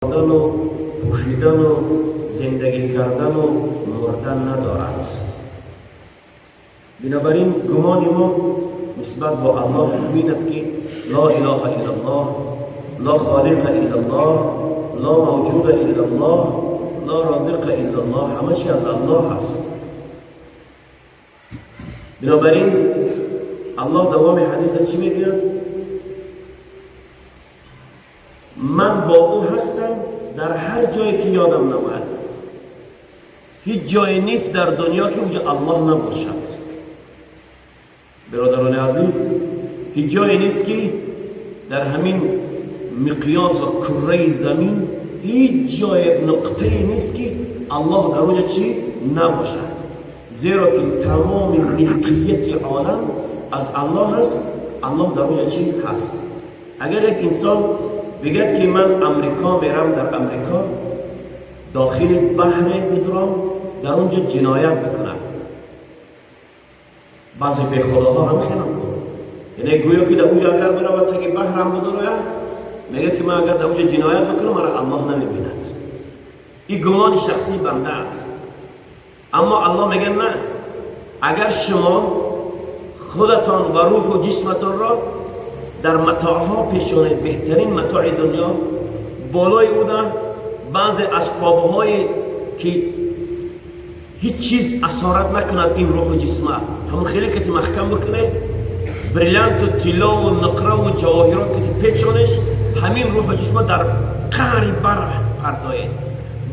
Хӯрдану пӯшидану зиндагӣ кардану мурдан надорад. Бинобар ин гумони мо нисбат бо Аллоҳ ҳамин аст, ки ло илоҳа иллаллоҳ, ло холиқа иллаллоҳ, ло мавҷуда иллаллоҳ, ло розиқа иллаллоҳ, ҳама чи аз Аллоҳ аст. Бинобар ин Аллоҳ давоми ҳадиса чӣ мегӯяд? Ман бо ӯ ҳастам дар ҳар ҷое ки ёдам намояд. Ҳеҷ ҷое нест дар дунё, ки онҷо Аллоҳ набошад. Бародарони азиз, ҳеҷ ҷое нест, ки дар ҳамин миқёс ва кураи замин ҳеҷ ҷое, нуқтае нест, ки Аллоҳ дар онҷо чӣ набошад, зеро ки тамоми милкияти олам аз Аллоҳ аст. Аллоҳ дар онҷо чӣ ҳаст. Агар як инсон бигӯяд, ки ман Амрико мерам, дар Амрико дохили баҳре бидурам, дар он ҷо ҷиноят бикунад, баъзе бехудоҳо ҳам хелам кун, яъне гӯё ки дар онҷо агар биравад, таги баҳрам бидурояд, мегӯяд, ки ман агар дар онҷо ҷиноят бикунам, мара Аллоҳ намебинад. Ин гумони шахсии банда аст. Аммо Аллоҳ мегӯяд: на, агар шумо худатон ва рӯҳу ҷисматонро дар матоъҳо пешонед, беҳтарин матои дунё, болои ӯ баъзе асбобҳое, ки ҳеҷ чиз асорат накунад, ин рӯҳу ҷисма ҳамон хеле кати маҳкам бикунед, бриллианту тиллову нуқраву ҷавоҳирот кати печонеш, ҳамин рӯҳу ҷисма дар қаъри баҳр партоед,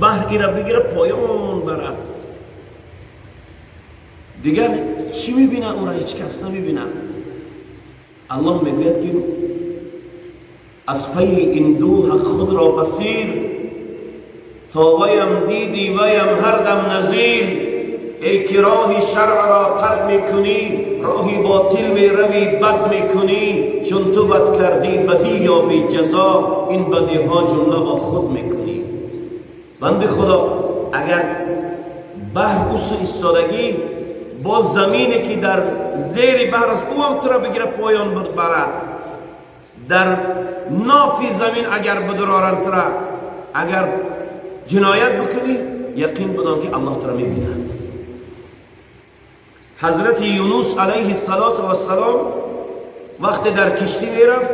баҳр ира бигира, поён барад, дигар чӣ мебинад? Ӯра ҳеҷ кас намебинад. Аллоҳ мегӯяд, ки аз пайи ин ду ҳақ худро басир, то ваям диди, ваям ҳар дам назир. Эй ки роҳи шаръро тарк мекунӣ, роҳи ботил меравӣ, бад мекунӣ. Чун ту бад кардӣ, бадӣ ёби ҷазо, ин бадиҳо ҷумла бо худ мекунӣ. Банди Худо, агар баҳр усу истодагӣ, боз замине, ки дар зери баҳр аст, ӯ ҳам туро бигира, поён барад, дар нофи замин агар бидуроранд тура, агар ҷиноят бикунӣ, яқин бидон, ки Аллоҳ тура мебинад. Ҳазрати Юнус алайҳи салоту вассалом вақте дар киштӣ мерафт,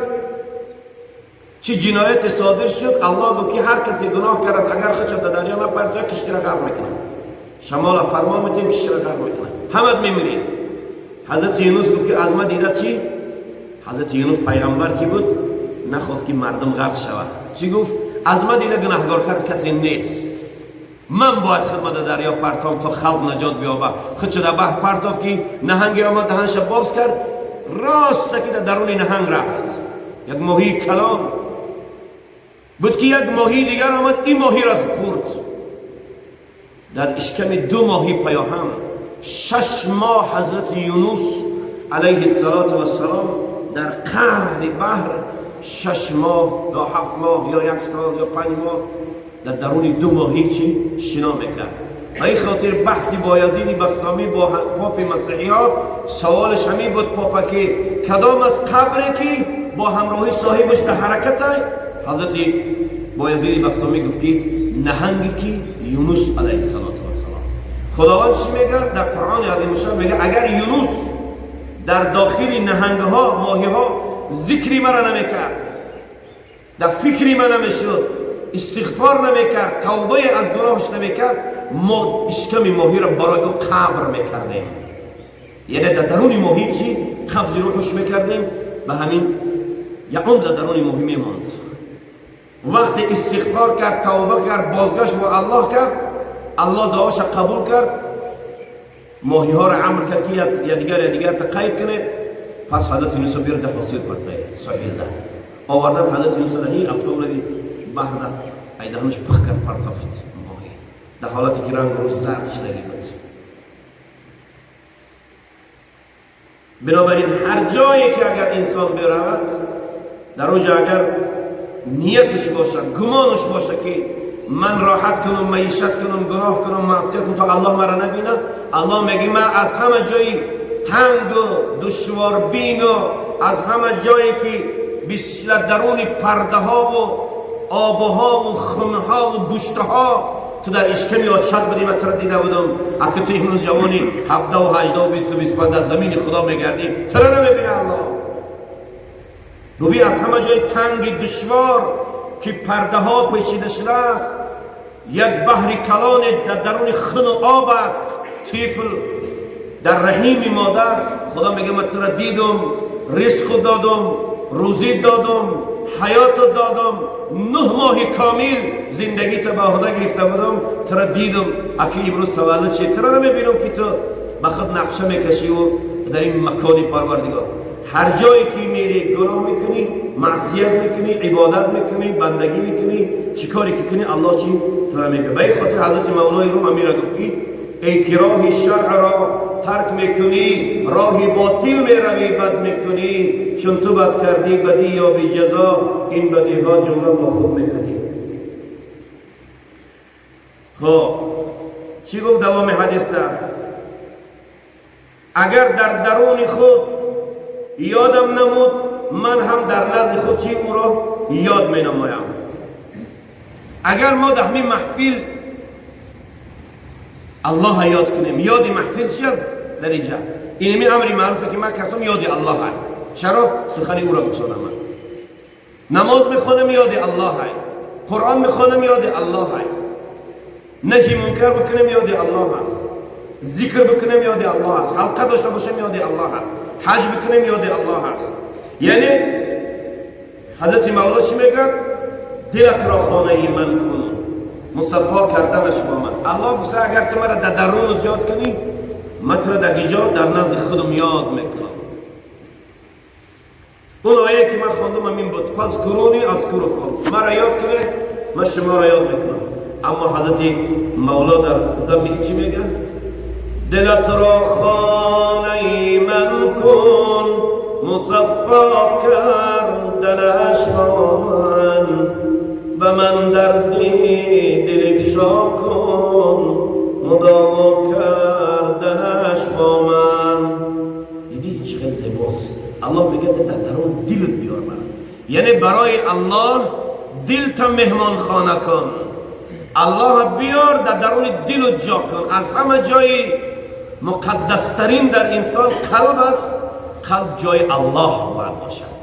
чӣ ҷинояте содир шуд? Аллоҳ гуфт, ки ҳар касе гуноҳ кард, агар худшо дар дарё напартояд, киштиро ғарқ мекунам. Шамола фармон метем, киштиро ғарқ мекунам, ҳамат мемиред. Ҳазрати Юнус гуфт, ки аз ма дида чӣ? Ҳазрати Юнус пайғамбар ки буд, нахост, ки мардум ғарқ шавад. Чӣ гуфт? Аз ма дида гунаҳгор кард касе нест, ман бояд худма дар дарё партом, то халқ наҷот биёбад. Худшо дар баҳр партофт, ки наҳанге омад, даҳанша боз кард, роста ки дар даруни наҳанг рафт. Як моҳии калон буд, ки як моҳии дигар омад, ин моҳиро хӯрд. Дар ишками ду моҳӣ паёҳам 6 моҳ ҳазрати Юнус алайҳи салоту вассалом дар қаъри баҳр, 6 моҳ ё 7 моҳ ё як сол ё 5 моҳ дар даруни ду моҳӣ чӣ шино мекард. Ба ин хотир баҳси Боязиди Басомӣ бо попи масеҳиҳо, саволаш ҳамин буд попа, ки кадом аз қабре, ки бо ҳамроҳи соҳибаш дар ҳараката? Ҳазрати Боязиди Басомӣ гуфт, ки наҳанге, ки Юнус алайҳиссалоту вассалом. Худованд чӣ мегӯяд дар Қуръони азимушшон? Мегӯяд: агар Юнус дар дохили наҳангҳо, моҳиҳо зикри мара намекард, дар фикри ма намешуд, истиғфор намекард, тавбае аз гуноҳаш намекард, мо ишками моҳиро барои ӯ қабр мекардем, яъне дар даруни моҳӣ чӣ қабзи рӯҳуш мекардем. Ба ҳамин як умр дар даруни моҳӣ мемонд. Вақте истиғфор кард, тавба кард, бозгашт бо Аллоҳ кард, Аллоҳ дуоша қабул кард. Моҳиҳоро амр кард, ки якдигар якдигарта қайд кунед. Пас ҳазрати Юнусо бирда ҳосил партае соҳилда овардан. Ҳазрати Юнусо ҳи афтодаги баҳрда, айдаҳанаш пах кард, партофт моҳӣ, дар ҳолате ки рангу рӯз зард шудагӣ буд. Бинобар ин ҳар ҷое ки агар инсон биравад, дар он ҷо агар нияташ бошад, гумонаш бошад, ки ман роҳат кунам, маишат кунам, гуноҳ кунам, маъсият кунам, то Аллоҳ мара набинад, Аллоҳ мегӯяд: ман аз ҳама ҷои тангу душворбину аз ҳама ҷое, ки даруни пардаҳову آبها و خونها و گوشتها تو در اشکمی آچد بودی و تو را دیده بودم. اگه تو امروز جوانی 17 و 18 و 20 و 25 در زمین خدا میگردی، تو را نمیبینه الله. ببین از همه جای تنگ دشوار که پرده ها پیچیده شده است، یک بحر کلان در درون خون و آب است، طفل در رحیم مادر، خدا میگه من تو را دیدم، رزق دادم، روزی دادم، حیات دادم، 9 ماه کامل زندگی تو به عهده گرفته بودم، تو را دیدم. اگه امروز تولد شد تو را نمیبینم که تو به خود نقشه میکشی و در این مکان پروردگار. هر جایی که میری گناه میکنی، معصیت میکنی، عبادت میکنی، بندگی میکنی، چی کاری که کنی الله چی تو را میبینه. به این خاطر حضرت مولای روم امیر گفت که ای که راه شرع را ترک میکنی، راه باطل میروی، بد میکنی، چون تو بد کردی بدی یا بی جزا، این بدی ها جمله با خود میکنی. خب چی گفت دوام حدیث ده؟ اگر در درون خود یادم نمود، من هم در نزد خود چی او را یاد می نمایم. اگر ما در همین محفل الله یاد کنیم، یاد محفل چی است در اینجا؟ اینمی امر معروفه که من کردم یاد الله است. چرا؟ سخن او را گفتم. من نماز میخوانم یاد الله است، قرآن میخوانم یاد الله است، نهی منکر بکنم یاد الله است، ذکر بکنم یاد الله است، حلقه داشته باشم یاد الله است، حج بکنم یاد الله است. یعنی حضرت مولا چی میگه؟ دلت را خانه من کن، مصفا کردنش با من. الله گفته اگر تو مرا در درونت یاد کنی، من تو را در گیجا در نزد خودم یاد میکنم. اون آیه که من خواندم همین بود، فاذکرونی اذکرکم، مرا یاد کنه من شما را یاد میکنم. اما حضرت مولا در ضمن چی میگه؟ دلت را خانه من کن، مصفا کردنش با من، به من دردی دل افشا کن، مداوا کردنش با من. دیدی چه خیلی زیباست. الله میگه در درون دلت بیار من، یعنی برای الله دل تا مهمان خانه کن، الله بیار در درون دل جا کن. از همه جای مقدسترین در انسان قلب است، قلب جای الله باید باشد.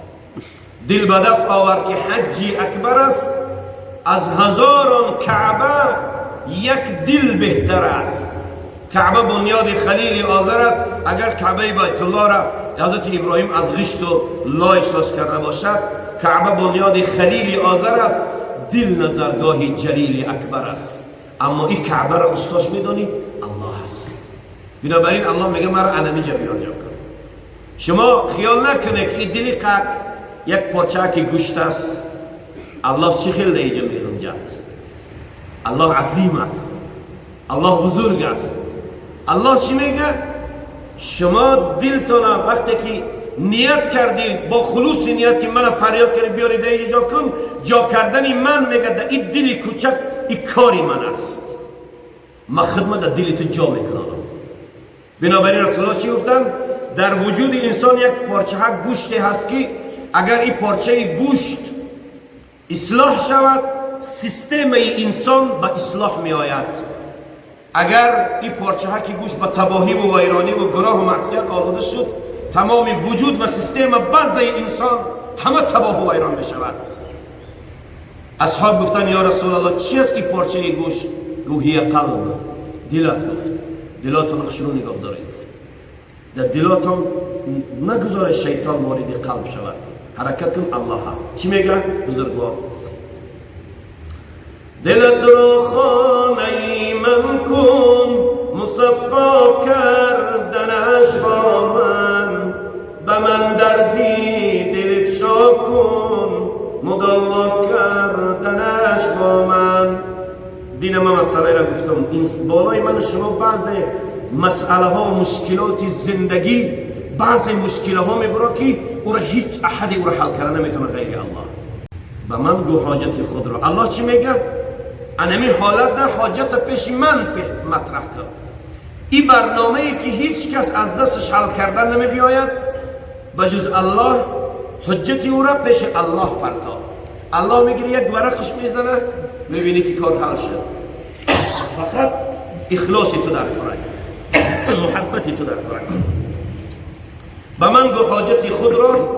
دل به دست آور که حجی اکبر است، از هزاران کعبه یک دل بهتر است. کعبه بنیاد خلیل آذر است. اگر کعبه بیت الله را حضرت ابراهیم از غشت و لای ساز کرده باشد، کعبه بنیاد خلیل آذر است، دل نظرگاه جلیل اکبر است. اما این کعبه را استاش میدانی الله است. بنابراین الله میگه مرا انمیجا بیار جا کن. شما خیال نکنه که این دلی قک یک پارچه که گوشت است. الله چی خیلی در اینجا میرنجد؟ الله عظیم است، الله بزرگ است. الله چی میگه؟ شما دلتون وقتی که نیت کردی با خلوص نیت که من فریاد کردی بیاری در اینجا کن، جا کردن من میگه در این دل کوچک این کاری من است، من خدمت در دل تو جا میکنم. بنابراین رسول الله چی گفتن؟ در وجود انسان یک پارچه گوشت هست که اگر این پارچه گوشت اصلاح شود، سیستم انسان به اصلاح می آید. اگر این پارچه ها که گوشت به تباهی و ویرانی و گناه و معصیت آلوده شد، تمام وجود و سیستم بعض انسان همه تباه و ویران می شود. اصحاب گفتن یا رسول الله چی است این پارچه گوشت؟ روحی قلب، دل است. گفت دلاتون خشنو نگاه دارید، در دلاتون نگذار شیطان وارد قلب شود. حرکت کن الله چی میگه بزرگوار؟ دلت رو خانه من کن، مصفا کردنش با من، به من دردی دل افشا کن، مداوا کردنش با من. دین ما مسئله را گفتم، این بالای من و شما بعض مسئله ها و مشکلات زندگی، بعض مشکل ها میبره که او را هیچ احدی او را حل کرده نمیتونه غیر الله. به من گو حاجت خود را. الله چی میگه؟ انمی حالت در حاجت پیش من مطرح کن. این برنامه ای که هیچ کس از دستش حل کردن نمی بیاید بجز الله، حجت او را پیش الله پرتا. الله میگیره یک ورقش میزنه، میبینی که کار حل شد. فقط اخلاص تو در کار، محبت تو در کار. به من گو حاجت خود را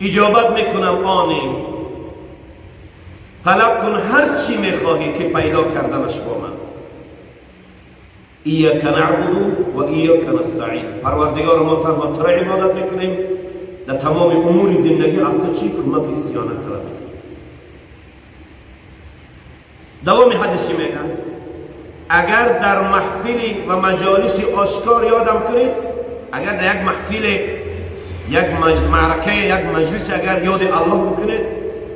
اجابت میکنم آنی. طلب کن هر چی میخواهی که پیدا کردنش با من. ایاک نعبد و ایاک نستعین. پروردگار ما تنها تو را عبادت میکنیم، در تمام امور زندگی از تو چی کمک استعانت طلب میکنیم. دوام حدیث چی میگه؟ اگر در محفل و مجالس آشکار یادم کنید، اگر در یک محفل، یک معرکه، یک مجلس اگر یاد الله بکنید،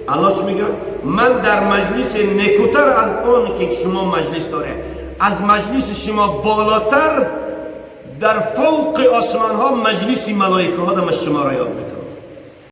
الله چی میگه؟ من در مجلس نیکوتر از آن که شما مجلس داره، از مجلس شما بالاتر، در فوق آسمان ها مجلس ملائکه ها دم شما را یاد میکنه.